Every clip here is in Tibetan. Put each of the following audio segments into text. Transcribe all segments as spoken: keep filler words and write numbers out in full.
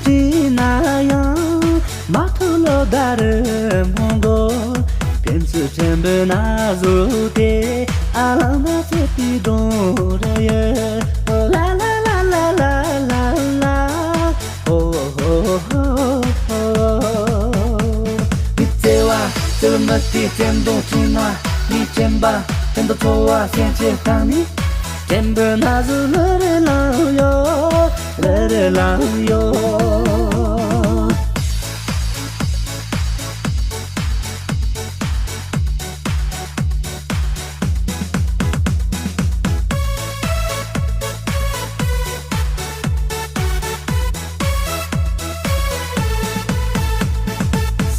དྲིས་ན་ཡང་མ་ཐུག་ལོ་ཟླ་རེ་མོ་མགོ། ཕན་ཚུན་དྲན་པའི་ན་ཟུག་དེ་ཨ་ལང་ན་ཚེ་པི་སྒྲོང་རེ་ཡོད། ལ་ལ་ལ། ཨོ་ཧོ་ཧོ་ཧོ། མི་བརྩེ་བ་བརྩེ་བ་མི་དེ་བརྩེ་དུང་ཁྲིད་ན། མི་དྲན་པ་དྲན་དུ་འཚོ་བ་སེམས་ཀྱི་གཏམ་ནི། དྲན་པའི་ན་ཟུག་ལ་རེ་ལང་ཡོད། ལ་རེ་ལང་ཡོད།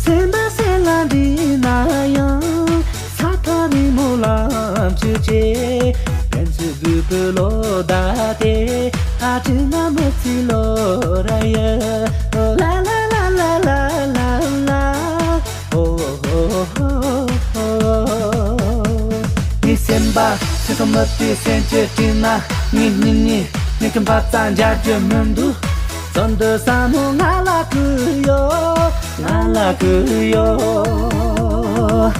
སེམས་པ་སེམས་ལ་འདྲིས་ན་ཡང་། ས་ཐག་རིང་མོ་ལམ་ཆུ་ཆེ། ཕན་ཚུན་སྒུག་པའི་ལོ་ཟླ་དེ། ཨ་དྲིས་ན་མི་ཚེ་ལོ་རེ་ཡོད། ལ་ལ། ཨོ་ཧོ་ཧོ་ཧོ། ངའི་སེམས་པ་ཚེ་གང་མི་དུས་སེམས་ཀྱི་དྲིན་ན། ངའི་སྙིང་ཉེ་ངའི་ཁྱིམ་པ་ཙམ་འཇལ་རྒྱུ་མི་འདུག་བཙོན་དུ་ས་མོ་ང་ལ་བསྐུར་ཡོད། ང་ལ་བསྐུར་ཡོད།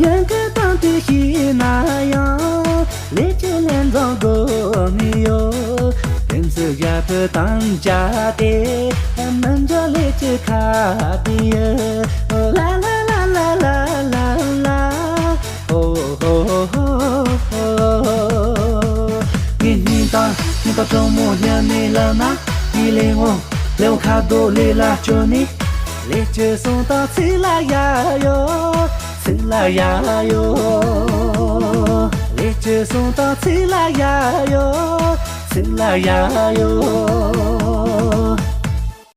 ཡང་གི་དང་དུ་ཤེས་ན་ཡང་། ལས་ཀྱི་ལན་འཛོམས་དགོས་ནི་ཡོད། ཕན་ཚུན་རྒྱབ་ཏུ་དང་བཅའ་སྟེ། མི་འཇོག་ལས་ཀྱི་ཁ་བདེ་ཡོད། ལ་ལ། ཨོ་ཧོ་ཧོ་ཧོ། ངའི་སྙིང་དང་སྙིང་དང་གྲོགས་མོ་མཉམ་ནས་ལབ་ན། ངའི་ལས་ངོ་ལས་ངོ་ཁ་རྡོ་ལས་ལ་བཅོལ་ནས། ལས་ཀྱི་སོང་དང་ཚིག་ལ་ཡ་ཡོད། ཚིག་ལ་ཡ་ཡོད། ལས་ཀྱི་སོང་དང་ཚིག་ལ་ཡ་ཡོད། ཚིག་ལ་ཡ་ཡོད།